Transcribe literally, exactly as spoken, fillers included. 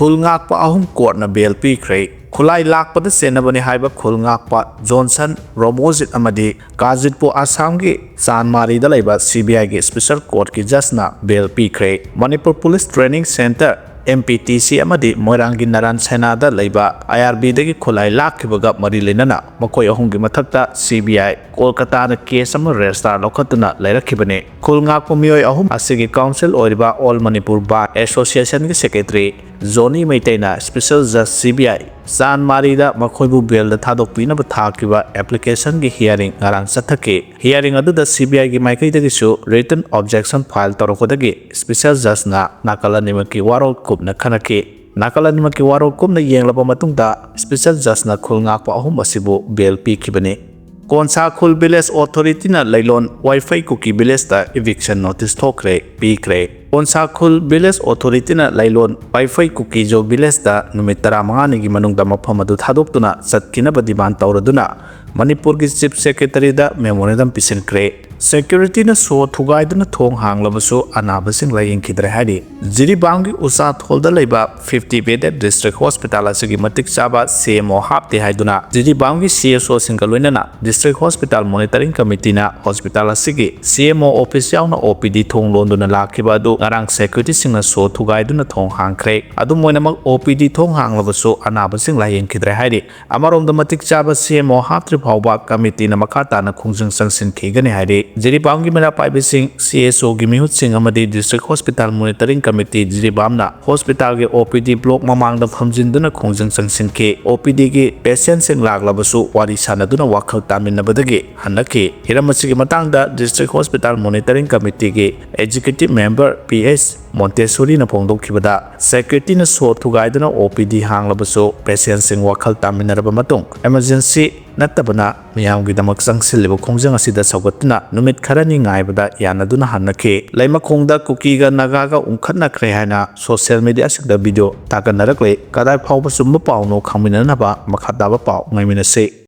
ꯈꯨꯜ ꯉꯥꯛꯄ ꯑꯍꯨꯝ ꯀꯣꯔꯠꯅ ꯕꯦꯜ ꯄꯤꯈ꯭ꯔꯦ꯫ ꯈꯨꯠꯂꯥꯏ ꯂꯥꯛꯄꯗ ꯆꯦꯟꯅꯕꯅꯤ ꯍꯥꯏꯕ ꯈꯨꯜ ꯉꯥꯛꯄ ꯖꯣꯟꯁꯟ, ꯔꯣꯃꯣꯖꯤꯠ ꯑꯃꯗꯤ ꯀꯥꯖꯤꯠꯄꯨ ꯑꯁꯥꯝꯒꯤ ꯆꯥꯟꯃꯥꯔꯤꯗ ꯂꯩꯕ ꯁꯤ ꯕꯤ ꯑꯥꯏꯒꯤ ꯁ꯭ꯄꯦꯁꯦꯜ ꯀꯣꯔꯠꯀꯤ ꯖꯖꯅ ꯕꯦꯜ ꯄꯤꯈ꯭ꯔꯦ꯫ Manipur police training centre, M P T C, ꯑꯃꯗꯤ ꯃꯣꯏꯔꯥꯡꯒꯤ ꯅꯥꯔꯥꯟ ꯁꯦꯅꯥꯗ ꯂꯩꯕ ꯑꯥꯏ ꯑꯥꯔ ꯕꯤꯗꯒꯤ ꯈꯨꯠꯂꯥꯏ ꯂꯥꯛꯈꯤꯕꯒ ꯃꯔꯤ ꯂꯩꯅꯅ ꯃꯈꯣꯏ ꯑꯍꯨꯝꯒꯤ ꯃꯊꯛꯇ ꯁꯤ ꯕꯤ ꯑꯥꯏ ꯀꯣꯜꯀꯇꯥꯗ ꯀꯦꯁ ꯑꯃ ꯔꯦꯖꯤꯁꯇꯥꯔ ꯂꯧꯈꯠꯇꯨꯅ ꯂꯩꯔꯛꯈꯤꯕꯅꯤ꯫ ꯈꯨꯜ ꯉꯥꯛꯄ ꯃꯤꯑꯣꯏ ꯑꯍꯨꯝ ꯑꯁꯤꯒꯤ ꯀꯥꯎꯟꯁꯤꯜ ꯑꯣꯏꯔꯤꯕ ꯑꯣꯜ ꯃꯅꯤꯄꯨꯔ ꯕꯥꯔ ꯑꯦꯁꯣꯁꯤꯌꯦꯁꯟꯒꯤ ꯁꯦꯀ꯭ꯔꯦꯇꯔꯤ ꯖꯣꯅꯤ ꯃꯩꯇꯩꯅ ꯁ꯭ꯄꯦꯁꯦꯜ ꯖꯖ ꯁꯤ ꯕꯤ ꯑꯥꯏ ꯆꯥꯟꯃꯥꯔꯤꯗ ꯃꯈꯣꯏꯕꯨ ꯕꯦꯜꯗ ꯊꯥꯗꯣꯛꯄꯤꯅꯕ ꯊꯥꯈꯤꯕ ꯑꯦꯄ꯭ꯂꯤꯀꯦꯁꯟꯒꯤ ꯍꯤꯌꯥꯔꯤꯡ ꯉꯔꯥꯡ ꯆꯠꯊꯈꯤ꯫ ꯍꯤꯌꯥꯔꯤꯡ ꯑꯗꯨꯗ ꯁꯤ ꯕꯤ ꯑꯥꯏꯒꯤ ꯃꯥꯏꯀꯩꯗꯒꯤꯁꯨ ꯔꯤꯇꯟ ꯑꯣꯕꯖꯦꯛꯁꯟ ꯐꯥꯏꯜ ꯇꯧꯔꯛꯄꯗꯒꯤ ꯁ꯭ꯄꯦꯁꯦꯜ ꯖꯖꯅ ꯅꯥꯀꯜ ꯑꯅꯤꯃꯛꯀꯤ ꯋꯥꯔꯣꯜ ꯀꯨꯞꯅ ꯈꯟꯅꯈꯤ꯫ ꯅꯥꯀꯜ ꯑꯅꯤꯃꯛꯀꯤ ꯋꯥꯔꯣꯜ ꯀꯨꯞꯅ ꯌꯦꯡꯂꯕ ꯃꯇꯨꯡꯗ ꯁ꯭ꯄꯦꯁꯦꯜ ꯖꯖꯅ ꯈꯨꯜ ꯉꯥꯛꯄ ꯑꯍꯨꯝ ꯑꯁꯤꯕꯨ ꯕꯦꯜ ꯄꯤꯈꯤꯕꯅꯤ꯫ ꯀꯣꯟꯁꯥꯈꯨꯜ ꯚꯤꯂꯦꯖ ꯑꯣꯊꯣꯔꯤꯇꯤꯅ ꯂꯩꯂꯣꯟ ꯋꯥꯏꯐꯩ ꯀꯨꯀꯤ ꯚꯤꯂꯦꯖꯇ ꯏꯚꯤꯛꯁꯟ ꯅꯣꯇꯤꯁ ꯊꯣꯛꯈ꯭ꯔꯦ, ꯄꯤꯈ꯭ꯔꯦ꯫ ꯀꯣꯟꯁꯥꯈꯨꯜ ꯚꯤꯂꯦꯖ ꯑꯣꯊꯣꯔꯤꯇꯤꯅ ꯂꯩꯂꯣꯟ ꯋꯥꯏꯐꯩ ꯀꯨꯀꯤꯖꯣ ꯚꯤꯂꯦꯖꯇ ꯅꯨꯃꯤꯠ ꯇꯔꯥꯃꯉꯥꯅꯤꯒꯤ ꯃꯅꯨꯡꯗ ꯃꯐꯝ ꯑꯗꯨ ꯊꯥꯗꯣꯛꯇꯨꯅ ꯆꯠꯈꯤꯅꯕ ꯗꯤꯃꯥꯟ ꯇꯧꯔꯗꯨꯅ ꯃꯅꯤꯄꯨꯔꯒꯤ ꯆꯤꯐ ꯁꯦꯀ꯭ꯔꯦꯇꯔꯤꯗ ꯃꯦꯃꯣꯔꯦꯟꯗꯝ ꯄꯤꯁꯤꯟꯈ꯭ꯔꯦ꯫ ꯁꯦꯀ꯭ꯌꯨꯔꯤꯇꯤꯅ ꯁꯣ ꯊꯨꯒꯥꯏꯗꯨꯅ ꯊꯣꯡ ꯍꯥꯡꯂꯕꯁꯨ ꯑꯅꯥꯕꯁꯤꯡ ꯂꯥꯌꯦꯡꯈꯤꯗ꯭ꯔꯦ ꯍꯥꯏꯔꯤ꯫ ꯖꯤꯔꯤꯕꯥꯝꯒꯤ ꯎꯆꯥꯊꯣꯜꯗ ꯂꯩꯕ ꯐꯤꯐꯇꯤ ꯕꯦꯗꯦꯗ ꯗꯤꯁꯇ꯭ꯔꯤꯛ ꯍꯣꯁꯄꯤꯇꯥꯜ ꯑꯁꯤꯒꯤ ꯃꯇꯤꯛ ꯆꯥꯕ ꯁꯤ ꯑꯦꯝ ꯑꯣ ꯍꯥꯞꯇꯦ ꯍꯥꯏꯗꯨꯅ ꯖꯤꯔꯤꯕꯥꯝꯒꯤ ꯁꯤ ꯑꯦꯁ ꯑꯣꯁꯤꯡꯒ ꯂꯣꯏꯅꯅ ꯗꯤꯁꯇ꯭ꯔꯤꯛ ꯍꯣꯁꯄꯤꯇꯥꯜ ꯃꯣꯅꯤꯇꯔꯤꯡ ꯀꯃꯤꯇꯤꯅ ꯍꯣꯁꯄꯤꯇꯥꯜ ꯑꯁꯤꯒꯤ ꯁꯤ ꯑꯦꯝ ꯑꯣ ꯑꯣꯐꯤꯁ ꯌꯥꯎꯅ ꯑꯣ ꯄꯤ ꯗꯤ ꯊꯣꯡ ꯂꯣꯟꯗꯨꯅ ꯂꯥꯛꯈꯤꯕ ꯑꯗꯨ ꯉꯔꯥꯡ ꯁꯦꯀ꯭ꯌꯨꯔꯤꯇꯤꯁꯤꯡꯅ ꯁꯣ ꯊꯨꯒꯥꯏꯗꯨꯅ ꯊꯣꯡ ꯍꯥꯡꯈ꯭ꯔꯦ꯫ ꯑꯗꯨꯝ ꯑꯣꯏꯅꯃꯛ, ꯑꯣ ꯄꯤ ꯗꯤ ꯊꯣꯡ ꯍꯥꯡꯂꯕꯁꯨ ꯑꯅꯥꯕꯁꯤꯡ ꯂꯥꯌꯦꯡꯈꯤꯗ꯭ꯔꯦ ꯍꯥꯏꯔꯤ꯫ ꯑꯃꯔꯣꯝꯗ, ꯃꯇꯤꯛ ꯆꯥꯕ ꯁꯤ ꯑꯦꯝ ꯑꯣ ꯍꯥꯞꯇ꯭ꯔꯤ ꯐꯥꯎꯕ ꯀꯃꯤꯇꯤꯅ ꯃꯈꯥ ꯇꯥꯅ ꯈꯣꯡꯖꯪ ꯆꯪꯁꯤꯟꯈꯤꯒꯅꯤ ꯍꯥꯏꯔꯤ꯫ ꯖꯤꯔꯤꯕꯥꯝꯒꯤ ꯃꯩꯔꯥ ꯄꯥꯏꯕꯤꯁꯤꯡ, ꯁꯤ ꯑꯦꯁ ꯑꯣꯒꯤ ꯃꯤꯍꯨꯠꯁꯤꯡ ꯑꯃꯗꯤ ꯗꯤꯁꯇ꯭ꯔꯤꯛ ꯍꯣꯁꯄꯤꯇꯥꯜ ꯃꯣꯅꯤꯇꯔꯤꯡ ꯀꯃꯤꯇꯤ ꯖꯤꯔꯤꯕꯥꯝꯅ ꯍꯣꯁꯄꯤꯇꯥꯜꯒꯤ ꯑꯣ ꯄꯤ ꯗꯤ ꯕ꯭ꯂꯣꯛ ꯃꯃꯥꯡꯗ ꯐꯝꯖꯤꯟꯗꯨꯅ ꯈꯣꯡꯖꯪ ꯆꯪꯁꯤꯟꯈꯤ꯫ ꯑꯣ ꯄꯤ ꯗꯤꯒꯤ ꯄꯦꯁꯦꯟꯠꯁꯤꯡ ꯂꯥꯛꯂꯕꯁꯨ ꯋꯥꯔꯤ ꯁꯥꯟꯅꯗꯨꯅ ꯋꯥꯈꯜ ꯇꯥꯃꯤꯟꯅꯕꯗꯒꯤ ꯍꯟꯅꯈꯤ꯫ ꯍꯤꯔꯝ ꯑꯁꯤꯒꯤ ꯃꯇꯥꯡꯗ ꯗꯤꯁꯇ꯭ꯔꯤꯛ ꯍꯣꯁꯄꯤꯇꯥꯜ ꯃꯣꯅꯤꯇꯔꯤꯡ ꯀꯃꯤꯇꯤꯒꯤ ꯑꯦꯛꯖꯤꯀ꯭ꯌꯨꯇꯤꯚ ꯃꯦꯝꯕꯔ ꯄꯤ ꯑꯦꯁ ꯃꯣꯟꯇꯦꯁꯣꯔꯤꯅ ꯐꯣꯡꯗꯣꯛꯈꯤꯕꯗ, ꯁꯦꯀ꯭ꯌꯨꯔꯤꯇꯤꯅ ꯁꯣ ꯊꯨꯒꯥꯏꯗꯨꯅ ꯑꯣ ꯄꯤ ꯗꯤ ꯍꯥꯡꯂꯕꯁꯨ ꯄꯦꯁꯦꯟꯠꯁꯤꯡ ꯋꯥꯈꯜ ꯇꯥꯃꯤꯟꯅꯔꯕ ꯃꯇꯨꯡ ꯏꯃꯔꯖꯦꯟꯁꯤ ꯅꯠꯇꯕꯅ ꯃꯤꯌꯥꯝꯒꯤꯗꯃꯛ ꯆꯪꯁꯤꯜꯂꯤꯕ ꯈꯣꯡꯖꯪ ꯑꯁꯤꯗ ꯁꯧꯒꯠꯇꯨꯅ ꯅꯨꯃꯤꯠ ꯈꯔꯅꯤ ꯉꯥꯏꯕꯗ ꯌꯥꯅꯗꯨꯅ ꯍꯟꯅꯈꯤ꯫ ꯂꯩꯃꯈꯣꯡꯗ ꯀꯨꯀꯤꯒ ꯅꯥꯒꯥꯒ ꯎꯪꯈꯠꯅꯈ꯭ꯔꯦ ꯍꯥꯏꯅ ꯁꯣꯁꯤꯌꯦꯜ ꯃꯤꯗꯤꯌꯥꯁꯤꯡꯗ ꯚꯤꯗꯤꯑꯣ ꯊꯥꯒꯠꯅꯔꯛꯂꯦ꯫ ꯀꯗꯥꯏ ꯐꯥꯎꯕ ꯆꯨꯝꯕ ꯄꯥꯎꯅꯣ ꯈꯪꯃꯤꯟꯅꯅꯕ ꯃꯈꯥ ꯇꯥꯕ ꯄꯥꯎ ꯉꯥꯏꯃꯤꯟꯅꯁꯤ꯫